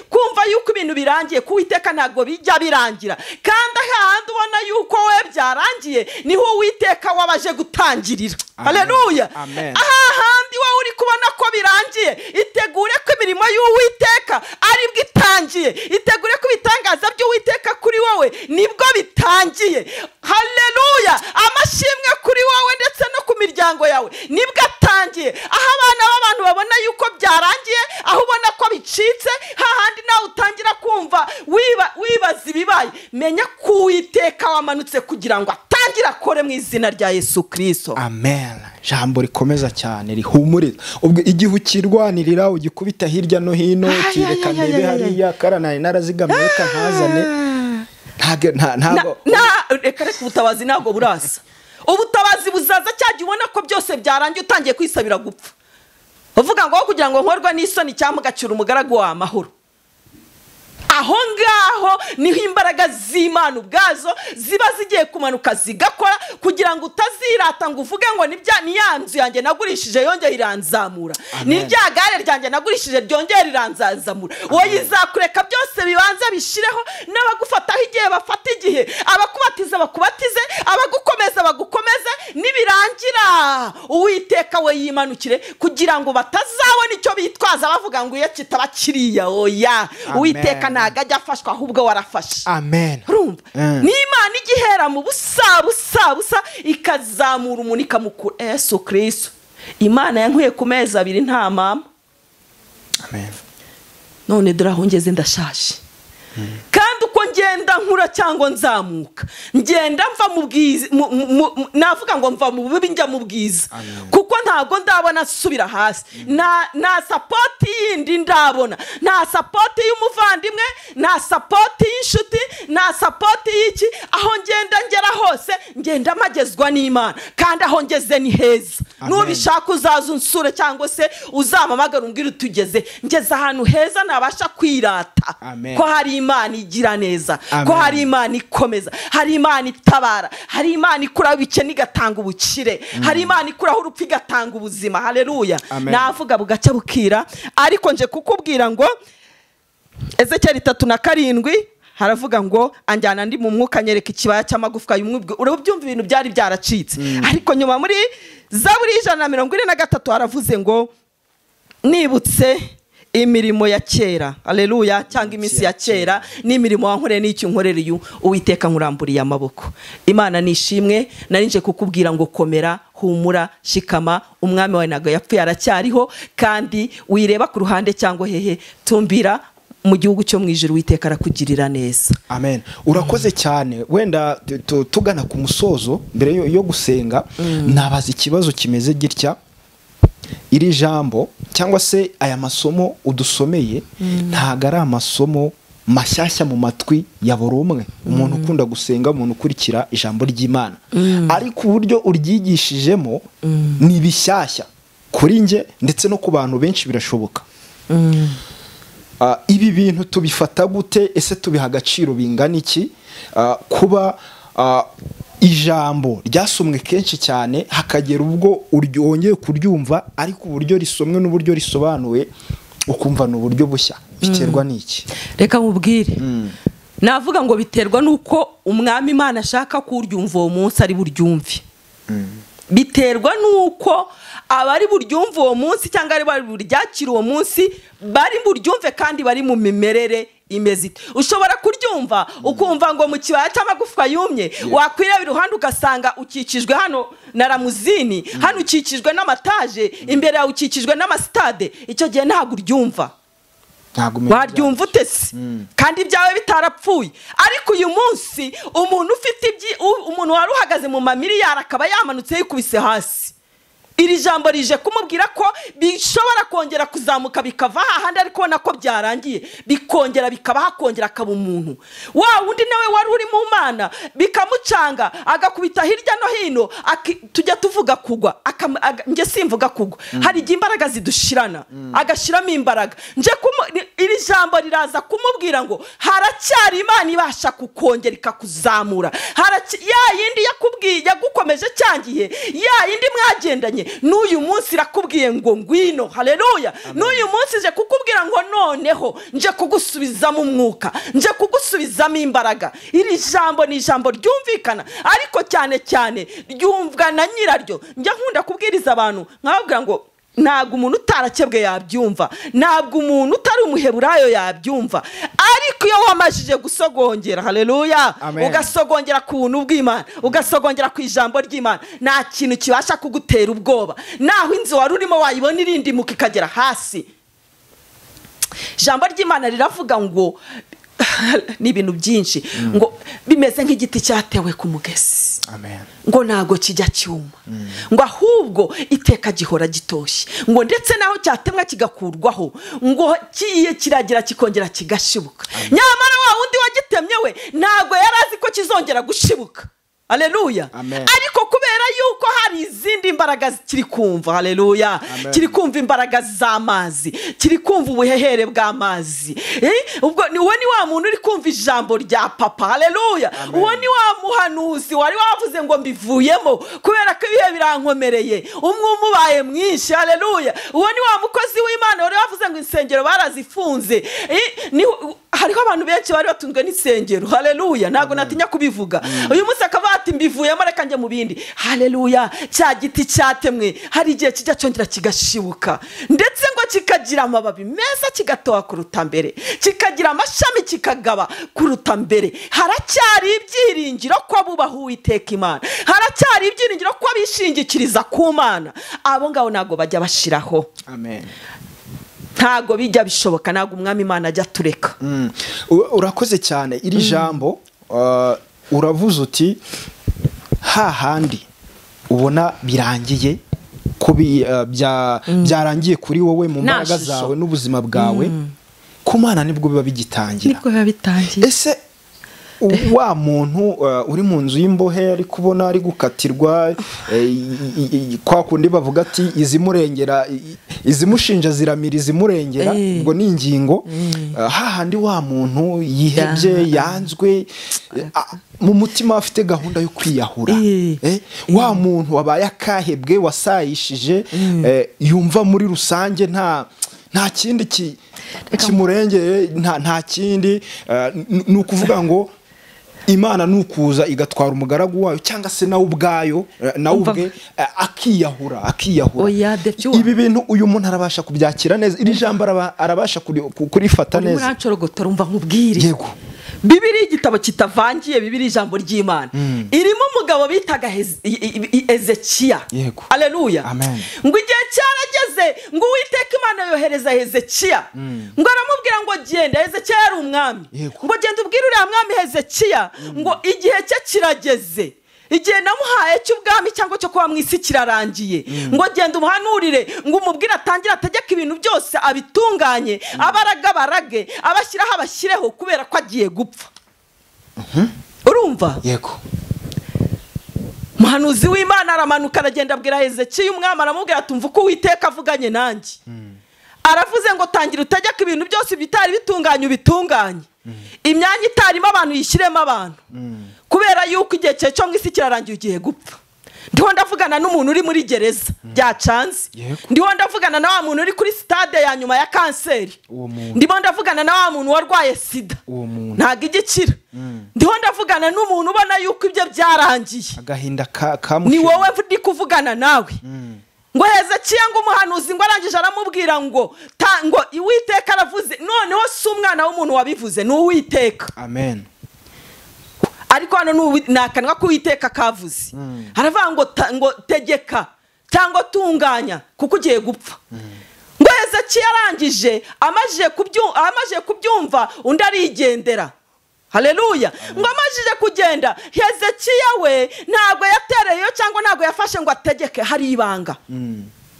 kumva yuko ibintu birangiye. Ku Uwiteka ntabwo bijya birangira, kandi ahandi ubona yuko we byarangiye niho Uwiteka wabaje gutangirira. Haleluya. Ahandi wowe uri kubona ko birangiye, itegure ko imirimo y'Uwiteka aribwo itangiye, itegure ko ibitangaza by'Uwiteka kuri wowe nibwo bitangiye. Haleluya. Amashimwe kuri wowe ndetse no ku miryango yawe nibwo atangiye. Aho abana b'abantu babona yuko byarangiye, aho ubona ko bicitse, hahandi nawe utangira kumva wibaza ibibaye, menya ko Uwiteka wamanutse kugira ngo atangire akore mu izina rya Yesu Kristo. Amen. Jambo rikomeza cyane rihumuriza. Ubwo igihe ukirwanirira ugikubita hirya no hino, ukireka ndebe hariya karanari narazigamye reka ntazane, ntago reka reka ubutabazi ntabwo burasa. Ubutabazi buzaza cyagiye ubona ko byose byarangiye utangiye kwisabira gupfa, uvuga ngo kugira ngo nkorwe n'isoni cyangwa gacira umugaragu wa amahoro. Aho ngaho niho imbaraga z'Imana ubwazo ziba zigiye kumanuka zigakora, kugira ngo utazirata ngo uvuge ngo ni ya nzu yanjye nagurishije yongeye iranzamura, ni rya gare ryanjye nagurishije ryongeye iranzamura. Wowe izakureka byose bibanza bishireho, n'abagufataho igihe bafata igihe, abakubatiza bakubatize, abagukomeza bagukomeze, nibirangira Uwiteka we yimanukire, kugira ngo batazabona icyo bitwaza bavuga ngo iyo kitaba kiriya. Oya, Uwiteka ntago ajya afashwa, ahubwo warafashe. Amen. Urumva n'Imana igihera mu busa busa busa ikazamura umuntu ikamukura. Yesu Kristo, Imana yankuye ku mezi abiri nta mama. Amen. None dore aho ngeze ndashaje, kandi uko ngenda nkura cyangwa nzamuka, ngenda mva mu bwiza, navuga ngo mva mu bubi njya mu bwiza, kuko ntago ndabona subira hasi. Nta support yindi ndabona, nta support y'umuvandimwe, nta support y'inshuti, nta support y'iki. Aho ngenda ngera hose ngenda magezwa n'Imana, kandi aho ngeze ni heza. Nubishaka uzaza unsure cyangwa se uzamamagara umbwire utugeze, ngeze ahantu heza nabasha kwirata ko hari Imana igira neza, ko hari Imana ikomeza, hari Imana itabara, hari Imana ikuraho ibikene igatanga ubukire, hari Imana ikuraho urupfu igatanga ubuzima. Haleluya. Navuga bugacya bukira, ariko nje kukubwira ngo Ezekiel 37 haravuga ngo anjyana ndi mu mwuka nyereka ikibaya cy'amagufwa y'umwubwe. Urabyumva ibintu byari byaracitse, ariko nyuma muri Zaburi 143 haravuze ngo nibutse imirimo ya kera. Haleluya. Cyangwa iminsi ya kera n'imirimo wankoreye n'icyo nkorera Uwiteka nkuramburiye amaboko. Imana nishimwe. Narinje kukubwira ngo komera, humura, shikama, umwami wawe ntago yapfuye aracyariho, kandi wireba ku ruhande cyangwa hehe, tumbira mu gihugu cyo mu ijuru, Uwiteka arakugirira neza. Amen. Urakoze cyane. Wenda tugana ku musozo mbere yo gusenga, nabaza ikibazo kimeze gitya. Iri jambo cyangwa se aya masomo udusomeye ntago ari amasomo mashyashya mu matwi ya buri umwe, umuntu ukunda gusenga, umuntu ukurikira ijambo ry'Imana, ariko uburyo uryigishijemo ni bishyashya kuri nge ndetse no ku bantu benshi birashoboka. Ibi bintu tubifata gute? Ese tubiha agaciro bingana iki? Kuba ijambo ryasomwe kenshi cyane hakagera ubwo wongeye kuryumva, ariko uburyo risomwe n'uburyo risobanuwe ukumva ni uburyo bushya, biterwa n'iki? Reka mubwire. Navuga ngo biterwa nuko umwami Imana ashaka kuryumva uwo munsi ari buryumve. Biterwa nuko Abari buryumve uwo munsi cyangwa ari buryakira uwo munsi bari buryumve kandi bari mu mimerere imeze ite. Ushobora kuryumva ukumva ngo mu kibaya cy'amagufwa yumye, wakwireba iruhande ugasanga ukikijwe hano na ramuzini, hano ukikijwe n'amataje, imbere yawe ukikijwe n'amasitade. Icyo gihe ntabwo uryumva, waryumva utese kandi ibyawe bitarapfuye. Ariko uyu munsi umuntu ufite umuntu wari uhagaze mu mamiliyari akaba yamanutse yikubise hasi, iri jambo rije kumubwira ko bishobora kongera kuzamuka bikava hahandi ari kubona ko byarangiye, bikongera bikaba hakongera akaba umuntu. Wa wundi nawe wari uri mu Mana bikamucanga agakubita hirya no hino, tujya tuvuga kugwa, nge simvuga kugwa, hari igihe imbaraga zidushirana, agashiramo imbaraga. Nje iri jambo riraza kumubwira ngo haracyari Imana ibasha kukongera ikakuzamura. Ya yindi yakubwiye yagukomeje cyangiye, ya yindi mwagendanye n'uyu munsi irakubwiye ngo ngwino. Haleluya. N'uyu munsi nje kukubwira ngo noneho nje kugusubizamo umwuka, nje kugusubizamo imbaraga. Iri jambo ni ijambo ryumvikana, ariko cyane cyane ryumvwa na nyiraryo. Njya nkunda kubwiriza abantu nkababwira ngo ntabwo umuntu utarakebwe yabyumva, ntabwo umuntu utari umuheburayo yabyumva, ariko iyo wamajije gusogongera, haleluya, ugasogongera ku buntu bw'Imana, ugasogongera ku ijambo ry'Imana, nta kintu kibasha kugutera ubwoba. Naho inzu wari urimo wayibona irindimuka ikagera hasi. Ijambo ry'Imana riravuga ngo ni ibintu byinshi, ngo bimeze nk'igiti cyatewe ku mugezi. Amen. Ngo ntago kijya cyuma, ngo ahubwo iteka gihora gitoshye, ngo ndetse naho cyatemwa kigakurwaho ngo kiye kiragira kikongera kigashibuka. Nyamara wa wundi wagitemye we ntago yarazi ko kizongera gushibuka. Haleluya. Ariko kubera yuko hari izindi imbaraga kiri kumva, haleluya, kiri kumva imbaraga z'amazi, kiri kumva ubuhehere bw'amazi. Ubwo uwo ni wa muntu uri kumva ijambo rya papa. Haleluya. Uwo ni wa muhanuzi wari wavuze ngo mbivuyemo kubera ko ibihe birankomereye, umwuma ubaye mwinshi. Haleluya. Uwo ni wa mukozi w'Imana wari wavuze ngo insengero barazifunze. Hariho abantu benshi bari batunzwe n'insengero. Haleluya. Ntago natinya kubivuga. Uyu munsi akaba ati mbivuyemo reka njye mu bindi. Haleluya. Cya giti cyatemwe hari igihe kijya cyongera kigashibuka, ndetse ngo kikagira amababi meza kigatoha kuruta mbere, kikagira amashami kikagaba kuruta mbere. Haracyari ibyiringiro ko bubaha Uwiteka Imana, haracyari ibyiringiro ko bishingikiriza ku Mana. Abo ngabo ntago bajya bashiraho. Amen. Ntago bijya bishoboka, ntago umwami Imana ajya tureka. Urakoze cyane iri jambo. Uravuze uti hahandi ubona birangiye, byarangiye kuri wowe mu mbaraga zawe n'ubuzima bwawe, ku Mana nibwo biba bigitangira. Nibwo biba bitangiye. Ese wa muntu uri mu nzu y'imbohe ari kubona ari gukatirwa, kwa kundi bavuga ati izimurengera, izimushinja ziramira izimurengera, ubwo ni ingingo. Hahandi wa muntu yihebye, yanzwe, mu mutima afite gahunda yo kwiyahura, wa muntu wabaye akahebwe, wasayishije, yumva muri rusange nta kindi kimurengeye, nta kindi, ni ukuvuga ngo Imana nukuza igatwara umugaragu wayo cyangwa se nawe ubwayo, nawe ubwe akiyahura. Ibi bintu uyu muntu arabasha kubyakira neza, iri jambo arabasha kurifata neza. Murancorogotora umva nkubwire. Yego. Bibiri igitabo kitavangiye, Bibiri ijambo ry'Imana irimo umugabo bitaga Ezekiya. Haleluya. Ngo igihe cyarageze ngo Uwiteka Imana yohereza Ezekiya, ngo aramubwira ngo genda. Ezekiya yari umwami. Ngo genda ubwire uriya mwami Ezekiya ngo igihe cye kirageze, igihe namuhaye cy'ubwami cyangwa cyo kuba mu isi kirarangiye, ngo genda umuhanurire, ngo umubwire atangire ategeke ibintu byose abitunganye, abaraga barage, abashyiraho abashyireho, kubera ko agiye gupfa. Urumva? Yego. Muhanuzi w'Imana aramanuka aragenda abwira Hezekiya umwami, aramubwira ati umva uko Uwiteka avuganye nanjye. Aravuze ngo tangira utegeke ibintu byose bitari bitunganye ubitunganye, imyanya itarimo abantu yishyiremo abantu, kubera yuko igihe cye cyo mu isi kirarangiye, ugiye gupfa. Ndiho ndavugana n'umuntu uri muri gereza byacanze, ndiho ndavugana na wa muntu uri kuri stade ya nyuma ya kanseri, ndimo ndavugana na wa muntu warwaye sida ntago igikira, ndiho ndavugana n'umuntu ubona yuko ibyo byarangiye, agahinda ni wowe ndi kuvugana nawe. Ngo Hezekiya ngo umuhanuzi ngo arangije aramubwira ngo ngo Uwiteka aravuze. Noneho si umwana w'umuntu wabivuze, ni Uwiteka. Amen. Ariko hano ni akanwa k'Uwiteka kavuze. Aravuga ngo tegeka cyangwa tunganya kuko ugiye gupfa. Ngo Hezekiya arangije amajije kubyumva undi arigendera. Haleluya. Ngo amajije kugenda, Hezekiya we ntabwo yatereyeyo cyangwa ntabwo yafashe ngo ategeke. Hari ibanga.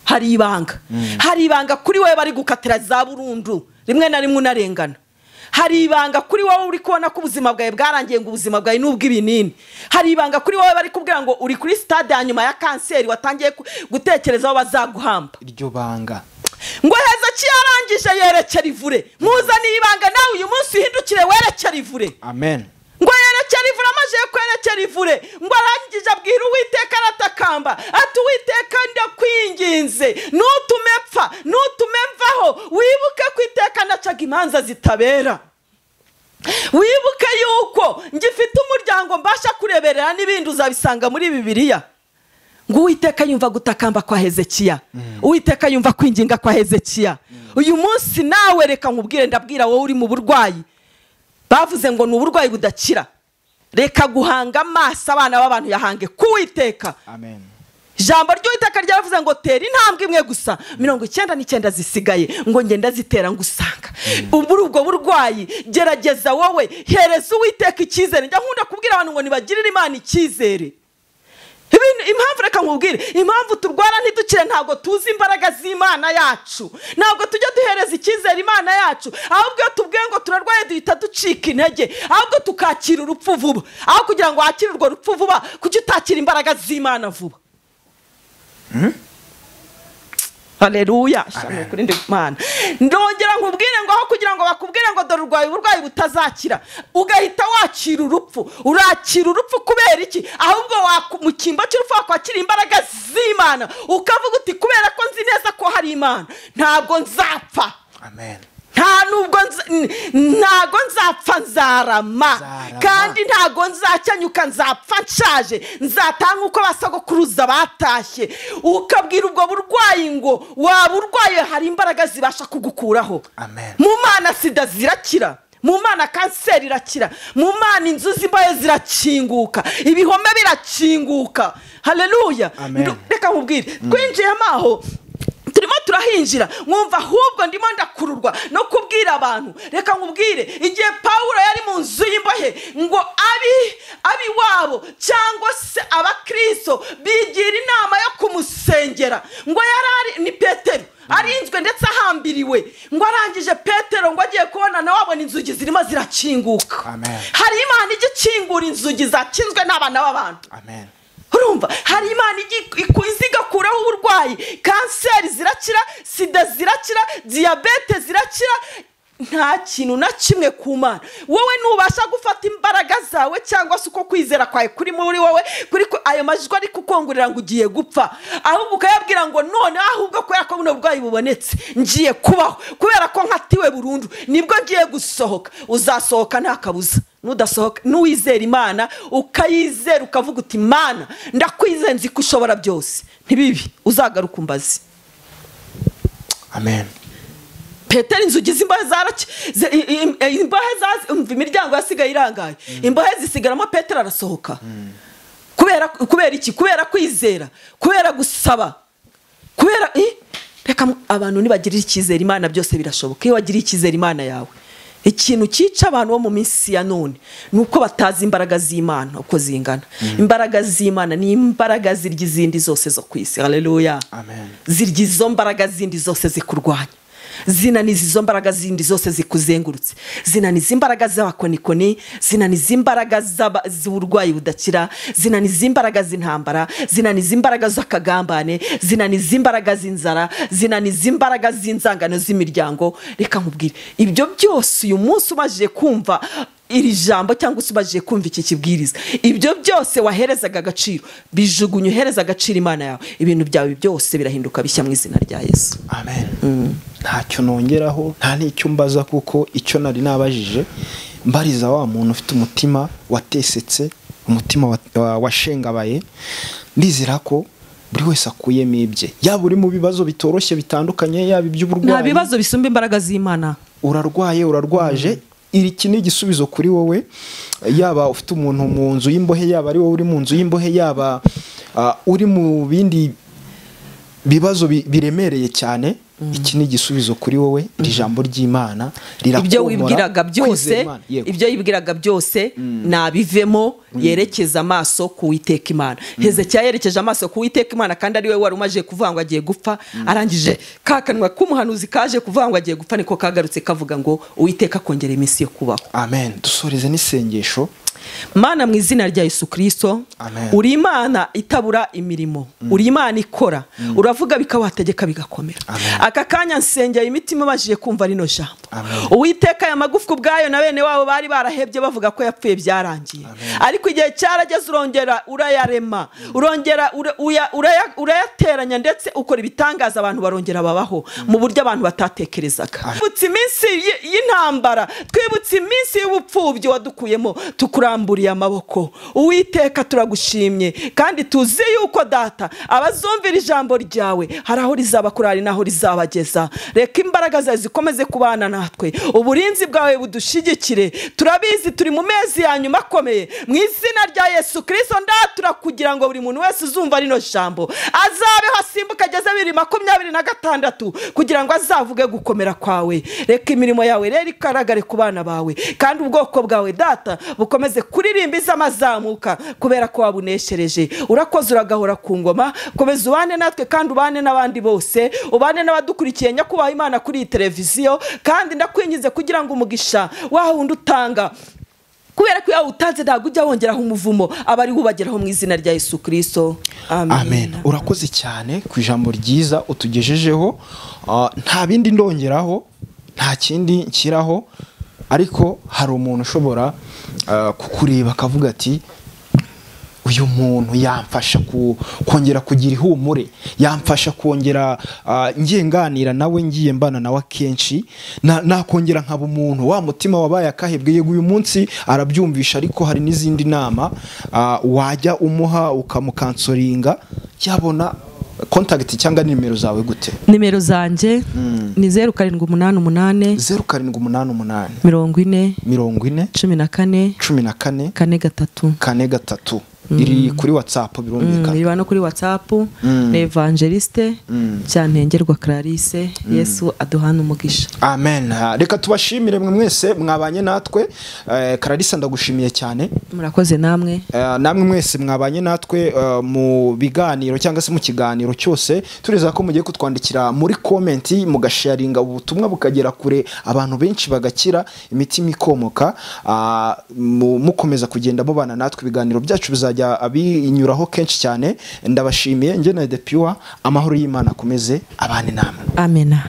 Hari ibanga. Hari ibanga kuri wowe bari gukatira za burundu, rimwe na rimwe unarengana. Hari ibanga kuri wowe uri kubona ko ubuzima bwawe bwarangiye, ngo ubuzima bwawe n'ubw'ibinini. Hari ibanga kuri wowe bari kubwira ngo uri kuri stade ya nyuma ya kanseri, watangiye gutekereza aho bazaguhamba. Iryo banga. Ngo Hezekiya arangije yerekera ivure. Nkuzaniye ibanga nawe uyu munsi uhindukire werekera ivure. Amen. Ngo yerekera ivure, amaze kwerekera ivure, ngo arangije abwira Uwiteka aratakamba ati Uwiteka ndakwinginze, ntutume pfa, ntutume mvaho, wibuke ko iteka nacaga imanza zitabera, wibuke yuko ngifite umuryango mbasha kureberera n'ibindi uzabisanga muri Bibiliya. Ngo Uwiteka yumva gutakamba kwa Hezekiya. Uwiteka yumva kwinginga kwa Hezekiya. Uyu munsi nawe reka nkubwire, ndabwira wowe uri mu burwayi bavuze ngo ni uburwayi budakira, reka guhanga amaso abana b'abantu, yahange ku Uwiteka. Amen. Ijambo ry'Uwiteka ryaravuze ngo tera intambwe imwe gusa, 99 zisigaye ngo ngenda zitera ngusanga. Muri ubwo burwayi gerageza wowe hereza Uwiteka icyizere. Njya nkunda kubwira abantu ngo nibagirire Imana icyizere. Impamvu reka nkubwire, impamvu turwara ntidukire, ntabwo tuzi imbaraga z'Imana yacu, ntabwo tujya duhereza icyizere Imana yacu. Ahubwo iyo tubwiye ngo turarwaye duhita ducika intege, ahubwo tukakira urupfu vuba. Aho kugira ngo wakire urwo rupfu vuba, kuki utakira imbaraga z'Imana vuba? Haleluya. Kuri ndi Imana. Ndongera nkubwire ngo aho kugira ngo bakubwire ngo dore urwaye uburwayi butazakira, ugahita wakira urupfu. Urakira urupfu kubera iki? Ahubwo mu cyimbo cy'urupfu wakwakira imbaraga z'Imana, ukavuga uti kubera ko nzi neza ko hari Imana, ntabwo nzapfa. Amen. Nta nubwo ntago nzapfa, nzarama. Kandi ntago nzakenyuka, nzapfa nshaje, nzataha uko basogokuruza batashye. Ukabwira ubwo burwayi ngo waba urwaye, hari imbaraga zibasha kugukuraho. Amen. Mu Mana sida zirakira, mu Mana kanseri irakira, mu Mana inzu z'imbohe zirakinguka, ibihome birakinguka. Haleluya. Reka nkubwire, twinjiyemo aho turimo turahinjira, mwumva ahubwo ndimo ndakururwa no kubwira abantu. Reka nkubwire, igihe Pawulo yari mu nzu y'imbohe, ngo abi wabo cyangwa se abakristo bigira inama yo kumusengera, ngo yarari ni Petero arinzwe ndetse ahambiriwe. Ngo arangije Petero ngo agiye kubona nawe abona inzugi zirimo zirakinguka. Hari Imana ijya ikingura inzugi zakinzwe n'abana b'abantu. Amen. Urumva hari Imana izigakuraho uburwayi, kanseri zirakira, sida zirakira, diyabete zirakira, nta kintu na kimwe ku Mana. Wowe nubasha gufata imbaraga zawe cyangwa se uko kwizera kwawe kuri muri wowe, kuri ayo majwi ari kukongorera ngo ugiye gupfa, ahubwo ukayabwira ngo none ahubwo kubera ko buno burwayi bubonetse ngiye kubaho, kubera ko nkatiwe burundu nibwo ngiye gusohoka. Uzasohoka nta kabuza. Nudasohoka, nuwizera Imana, ukayizera ukavuga uti Imana ndakwizeye nzi ko ushobora byose, ntibibi uzagaruka umbaze. Amen. Petero inzugi z'imbohe imbohe umva imiryango yasigaye irangaye, imbohe zisigaramo, Petero arasohoka. Kubera iki? Kubera kwizera, kubera gusaba, kubera reka abantu nibagirira icyizere Imana byose birashoboka. Iyo wagiriye icyizere Imana yawe, ikintu cyica abantu bo mu minsi ya none nuko batazi imbaraga z'Imana uko zingana. Imbaraga z'Imana ni imbaraga zirya izindi zose zo ku isi. Haleluya. Amen. Zirya izo mbaraga zindi zose zikurwanya, zinaniza izo mbaraga zindi zose zikuzengurutse, zinaniza imbaraga z'abakonikoni, zinaniza imbaraga z'uburwayi budakira, zinaniza imbaraga z'intambara, zinaniza imbaraga z'akagambane, zinaniza imbaraga z'inzara, zinaniza imbaraga z'inzangano z'imiryango. Reka nkubwire, ibyo byose uyu munsi ubajije kumva iri jambo cyangwa se ubajije kumva iki kibwiriza, ibyo byose waherezaga agaciro bijugunye, uhereza agaciro Imana yawe, ibintu byawe byose birahinduka bishya mu izina rya Yesu. Amen. Ntacyo nongeraho, nta n'icyo mbaza, kuko icyo nari nabajije mbariza wa muntu ufite umutima watesetse, umutima washengabaye, ndizera ko Buri wese akuyemo ibye, yaba uri mu bibazo bitoroshye bitandukanye, yaba iby'uburwayi, nta bibazo bisumba imbaraga z'Imana. Urarwaye, urarwaje, iki ni igisubizo kuri wowe. Yaba ufite umuntu mu nzu y'imbohe, yaba ari wowe uri mu nzu y'imbohe, yaba uri mu bindi bibazo biremereye cyane, iki ni igisubizo kuri wowe. Iri jambo ry'Imana rirakomora ibyo wibwiraga byose, ibyo yibwiraga byose nabivemo, yerekeza amaso ku Uwiteka Imana. Hezekiya yerekeje amaso ku Uwiteka Imana, kandi ari we wari umaje kuvuga ngo agiye gupfa. Arangije ka kanwa k'umuhanuzi kaje kuvuga ngo agiye gupfa, niko kagarutse kavuga ngo Uwiteka akongera iminsi yo kubaho. Amen. Dusoreze n'isengesho. Mana, mu izina rya Yesu Kristo, uri Imana itabura imirimo, uri Imana ikora, uravuga bikawategeka bigakomera. Aka kanya nsengeye imitima ibashije kumva rino jambo. Uwiteka, aya magufwa ubwayo na bene wabo bari barahebye bavuga ko yapfuye byarangiye, ariko igihe cyarageze urongera urayarema, urongera urayateranya, ndetse ukora ibitangaza, abantu barongera babaho mu buryo abantu batatekerezaga. Twibutse iminsi y'intambara, twibutse iminsi y'ubupfubyi wadukuyemo, tukuramburiye amaboko. Uwiteka, turagushimye, kandi tuzi yuko data abazumvira ijambo ryawe hari aho rizabakura, hari n'aho rizabageza. Reka imbaraga zawe zikomeze kubana natwe, uburinzi bwawe budushigikire. Turabizi turi mu mezi ya nyuma akomeye. Mu izina rya Yesu Kristo ndatura kugira ngo buri muntu wese uzumva rino jambo azabeho asimbuka ageze 2026, kugira ngo azavuge gukomera kwawe. Reka imirimo yawe rero ikaragare ku bana bawe, kandi ubwoko bwawe data bukomeze kuririmba izamazamuka, kubera ko wabuneshereje. Urakoze, uragahora ku ngoma. Komeza ubane natwe, kandi ubane n'abandi bose, ubane n'abadukurikiye nyakubahwa Imana kuri iyi televiziyo. Kandi ndakwinginze kugira ngo umugisha wa wundi utanga, kubera ko iyo utanze ntabwo ujya wongeraho umuvumo, aba ari wubageraho mu izina rya Yesu Kristo. Amen. Urakoze cyane ku ijambo ryiza utugejejeho. Nta bindi ndongeraho, nta kindi nshyiraho, ariko hari umuntu ushobora kukureba akavuga ati uyu muntu yamfasha kongera kugira ihumure, yamfasha kongera ngiye nganira nawe, ngiye mbana nawe akenshi, nakongera nkaba umuntu wa mutima wabaye akahebwe. Yego uyu munsi arabyumvisha, ariko hari n'izindi nama wajya umuha ukamukansoringa, yabona contact cyangwa nimero zawe gute? Nimero zanjye ni 0788 0788 40 40 14 14 43 43. Iri kuri WhatsApp birumvikana. Iri no kuri WhatsApp ni Evangeliste Cyantengerwa Clarisse. Yesu aduhana umugisha. Amen. Reka tubashimire mwe mwese mwabanye natwe. Clarisse, ndagushimiye cyane. Murakoze namwe. Namwe mwese mwabanye natwe mu biganiro cyangwa se mu kiganiro cyose, tureza ko mugiye kutwandikira muri comment, mugasharinga ubutumwa bukagera kure, abantu benshi bagakira, imitima ikomoka. Mukomeza kugenda mubana natwe, ibiganiro byacu bizajya abinyuraho kenshi cyane. Ndabashimiye. Njye na The Pure, amahoro y'Imana akomeze abane namwe. Amen.